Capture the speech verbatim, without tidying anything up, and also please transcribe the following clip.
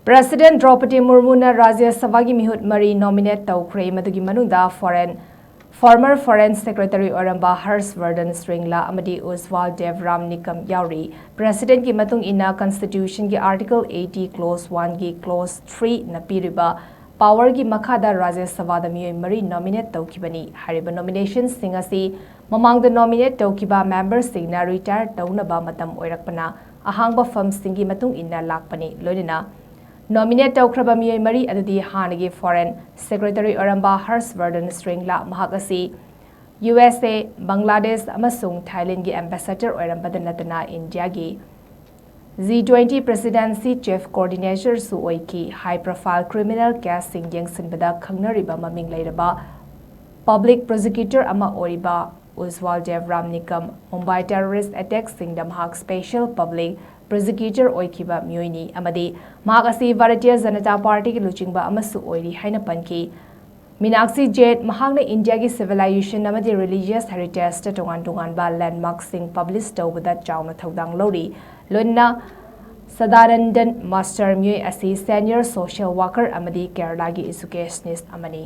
President Draupadi Murmuna Rajya Sabhagi ꯃꯤꯍꯨꯠ ꯃꯔꯤ nominate ꯇꯧꯈ꯭ꯔꯦ꯫ ꯃꯗꯨꯒꯤ ꯃꯅꯨꯡꯗ foreign, former Foreign Secretary ꯑꯣꯏꯔꯝꯕ ꯍꯔꯁ ꯕꯔꯗꯟ ꯁ꯭ꯔꯤꯡꯂꯥ ꯑꯃꯗꯤ ꯎꯖꯋꯥꯜ ꯗꯦꯕ ꯔꯥꯝ ꯅꯤꯀꯝ ꯌꯥꯎꯔꯤ꯫ Presidentꯀꯤ ꯃꯇꯨꯡ ꯏꯟꯅ Constitutionꯒꯤ Article eighty Clause oneꯒꯤ Clause threeꯅ ꯄꯤꯔꯤꯕ powerꯒꯤ ꯃꯈꯥꯗ ꯔꯥꯖ꯭ꯌ ꯁꯚꯥꯗ ꯃꯤꯑꯣꯏ ꯃꯔꯤ nominate ꯇꯧꯈꯤꯕꯅꯤ꯫ ꯍꯥꯏꯔꯤꯕ nominationꯁꯤꯡ ꯑꯁꯤ ꯃꯃꯥꯡꯗ nominate ꯇꯧꯈꯤꯕ memberꯁꯤꯡꯅ retire ꯇꯧꯅꯕ ꯃꯇꯝ ꯑꯣꯏꯔꯛꯄꯅ ꯑꯍꯥꯡꯕ firmꯁꯤꯡꯒꯤ ꯃꯇꯨꯡ ꯏꯟꯅ ꯂꯥꯛꯄꯅꯤ꯫ ꯂꯣꯏꯅꯅ nominate ꯇꯧꯈ꯭ꯔꯕ ꯃꯤꯑꯣꯏ ꯃꯔꯤ ꯑꯗꯨꯗꯤ ꯍꯥꯟꯅꯒꯤ Foreign Secretary ꯑꯣꯏꯔꯝꯕ ꯍꯔꯁ ꯕꯔꯗꯟ ꯁ꯭ꯔꯤꯡꯂꯥ, ꯃꯍꯥꯛ ꯑꯁꯤ U S A, ꯕꯪꯒ꯭ꯂꯥꯗꯦꯁ ꯑꯃꯁꯨꯡ ꯊꯥꯏꯂꯦꯟꯒꯤ ambassador ꯑꯣꯏꯔꯝꯕꯗ ꯅꯠꯇꯅ ꯏꯟꯗꯤꯌꯥꯒꯤ G twenty presidency chief coordinatorꯁꯨ ꯑꯣꯏꯈꯤ꯫ High profile criminal caseꯁꯤꯡ ꯌꯦꯡꯁꯤꯟꯕꯗ ꯈꯪꯅꯔꯤꯕ ꯃꯃꯤꯡ ꯂꯩꯔꯕ public prosecutor ꯑꯃ ꯑꯣꯏꯔꯤꯕ ꯎꯖꯋꯥꯜ ꯗꯦꯕ ꯔꯥꯝ ꯅꯤꯀꯝ ꯃꯨꯝꯕꯥꯏ terrorist attackꯁꯤꯡꯗ ꯃꯍꯥꯛ special public prosecutor ꯑꯣꯏꯈꯤꯕ ꯃꯤꯑꯣꯏꯅꯤ ꯑꯃꯗꯤ ꯃꯍꯥꯛ ꯑꯁꯤ ꯚꯥꯔꯇꯤꯌ ꯖꯅꯇꯥ ꯄꯥꯔꯇꯤꯒꯤ ꯂꯨꯆꯤꯡꯕ ꯑꯃꯁꯨ ꯑꯣꯏꯔꯤ ꯍꯥꯏꯅ ꯄꯟꯈꯤ꯫ ꯃꯤꯅꯥꯛꯁꯤ ꯖꯦꯠ ꯃꯍꯥꯛꯅ ꯏꯟꯗꯤꯌꯥꯒꯤ civilization ꯑꯃꯗꯤ religious heritageꯇ ꯇꯣꯉꯥꯟ ꯇꯣꯉꯥꯟꯕ landmarkꯁꯤꯡ publish ꯇꯧꯕꯗ ꯆꯥꯎꯅ ꯊꯧꯗꯥꯡ ꯂꯧꯔꯤ꯫ ꯂꯣꯏꯅꯅ ꯁꯗꯥꯅꯟꯗꯟ ꯃꯥꯁꯇꯔ ꯃꯤꯑꯣꯏ ꯑꯁꯤ senior social worker ꯑꯃꯗꯤ ꯀꯦꯔꯂꯥꯒꯤ educationist ꯑꯃꯅꯤ꯫